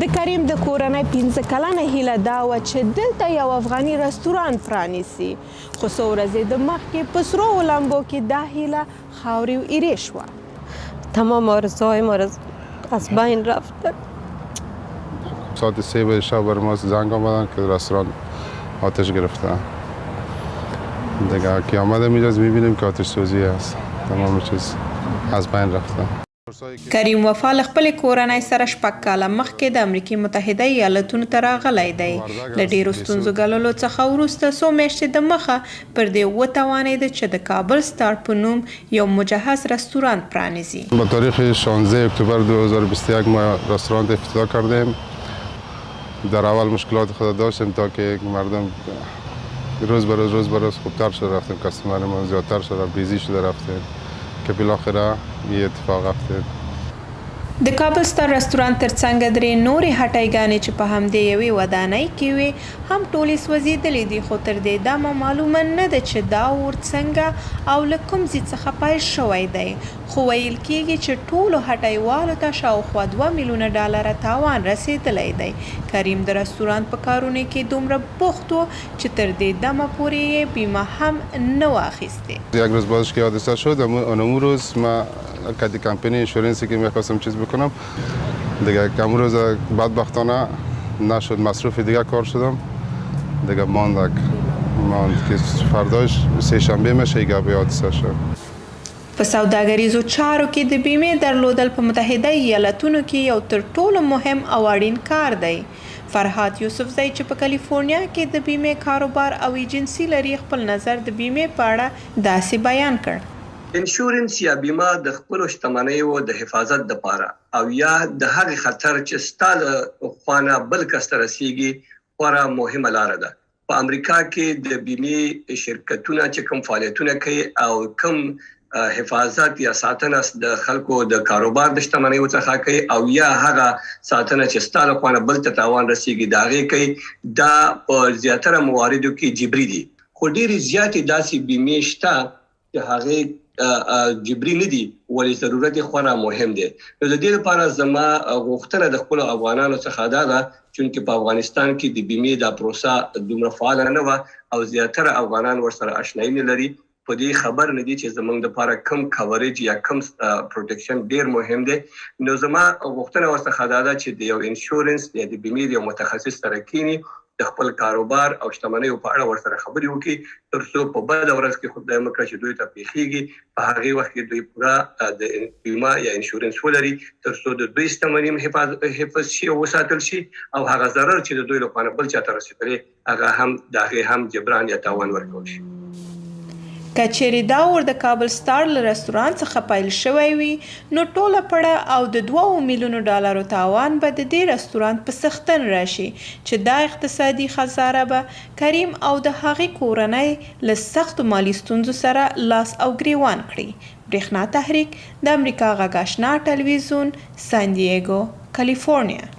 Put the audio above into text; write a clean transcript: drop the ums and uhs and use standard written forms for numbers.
د کریم د کورنۍ پنځه کلنه هیله دا وه چې دلته یو افغاني رستورانت پرانیسي، خو څو ورځې د مخکې په سرو لمبو کې دا هیله خاورې او ایرې شوه. تمام آرزوهای ما از بین رفته. ساعت 3 بجه شب بر ما زنگ آمدن که رستوران آتش گرفته. دیگه که آمدم اینجا میبینیم که آتش سوزی است، تمام چیز از بین رفته. کریم وفا له خپلې کورنۍ سره شپږ کاله مخکې د امریکې متحده ایالتونو ته راغلی دی. له ډېرو ستونزو ګاللو څخه وروسته څو میاشتې د مخه پر دې وتوانېده چې د کابل ستار په نوم یو مجهز رستورانت پرانیزي. به تاریخ 16 اکتبر 2021 ما رستورانت افتتاح کردیم. در اول مشکلات خود داشتیم تا که مردم روز به روز روز به روز خوبتر شده رفتیم، customer ما زیادتر شده، busy شده رفتیم که بالاخره یه اتفاق افتاد. د کابل ستار رستورانت تر څنګه درې نورې هټۍ ګانې چې په همدې یوې ودانۍ کې وې، هم ټولې سوځېدلې دي، خو تر دې دمه معلومه نه ده چې دا اور څنګه او له کوم ځي څخه پیل شوی دی، خو ویل کېږي چې ټولو هټۍ والو ته شاوخوا دوه میلیونه ډالره تاوان رسېدلی دی. کریم د رستورانت په کارونو کې دومره بوخت و چې تر دې دمه پورې یې بیمه هم نه وه اخیستې. یک روز بعدش که حادثه شد، اون روز ما کدی کمپانی insurance ی که میخواستم چیز بکنم، دیگه امو روز بدبختانه نشد، مصروف دیگه کار شدم، دیگه ماندک ماند که فرداش سه شنبه میشه ایگه به حادثه شد. په سوداګریزو چارو کې د بیمې درلودل په متحده ایالتونو کې یو تر ټولو مهم او اړین کار دی. فرهاد یوسفزی چې په کالیفورنیا کې د بیمې کاروبار او ایجنسي لري، خپل نظر د بیمې په اړه داسې بیان کړ. انشورنس یا بیمه د خپلو شتمنیو د حفاظت دپاره او یا د هغې خطر چې ستا له خوا نه بل کس ته رسیږي خورا مهمه لاره ده. په امریکا کې د بیمې شرکتونه چې کوم فعالیتونه کوي او کوم حفاظت یا ساتنه د خلکو د کاروبار د شتمنیو څخه کوي او یا هغه ساتنه چې ستا له خوا نه بل ته تاوان رسیږي د هغې کوي، دا په زیاتره مواردو کې جبري دي. خو ډېرې زیاتې داسې بیمې شته چې هغې جبري نه دي، ولې ضرورت یې خورا مهم دی. نو د دې لپاره زما غوښتنه د خپلو افغانانو څخه دا ده، چونکې په افغانستان کې د بیمې دا پروسه دومره فعاله نه وه او زیاتره افغانان ورسره اشنایي نه لري، په دې خبر نه دي چې زمونږ دپاره کوم coverage یا کوم protection ډیر مهم دی. نو زما غوښتنه ورڅخه دا ده چې د یو insurance یا د بیمې د یو متخصص سره کینی، د خپل کاروبار او شتمنیو په اړه ورسره خبرې وکړي، تر څو په بده ورځ کې خدای مه کړه چې دوی ته پېښېږي، په هغې وخت کې دوی پوره د بیمه یا insurance ولري، تر څو د دوی شتمني هم حفظ شي او وساتل شي او هغه ضرر چې د دوی له خوا نه بل چا ته رسېدلی هغه هم د هغې هم جبران یا تاوان ورکول شي. که چېرې دا اور د کابل ستار له رستورانت څخه پیل شوی وي، نو ټوله پړه او د دوو میلیونو ډالرو تاوان به د دې رستورانت په څښتن راشي، چې دا اقتصادي خساره به کریم او د هغې کورنۍ له سختو مالي ستونزو سره لاس او ګریوان کړي. برېښنا تحریک، د امریکا غږ اشنا ټلویزیون، سان دییګو، کالیفورنیا.